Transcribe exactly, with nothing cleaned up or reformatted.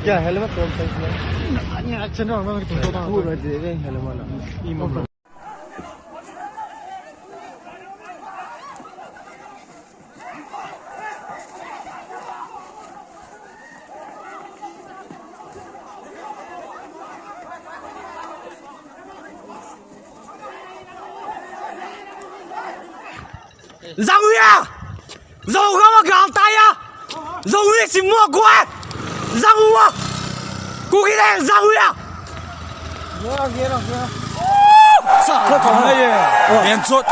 क्या हेलमेट कौन सा इसमें? नहीं, अच्छा नहीं होगा, मैं तुमको पूरा दे दे helmet. Zang uya! Zau gama gal taya! Zau uya si mua gua! Zang uwa! Kuki dai zang uya! Sa, kau tahu ye? Yang sot.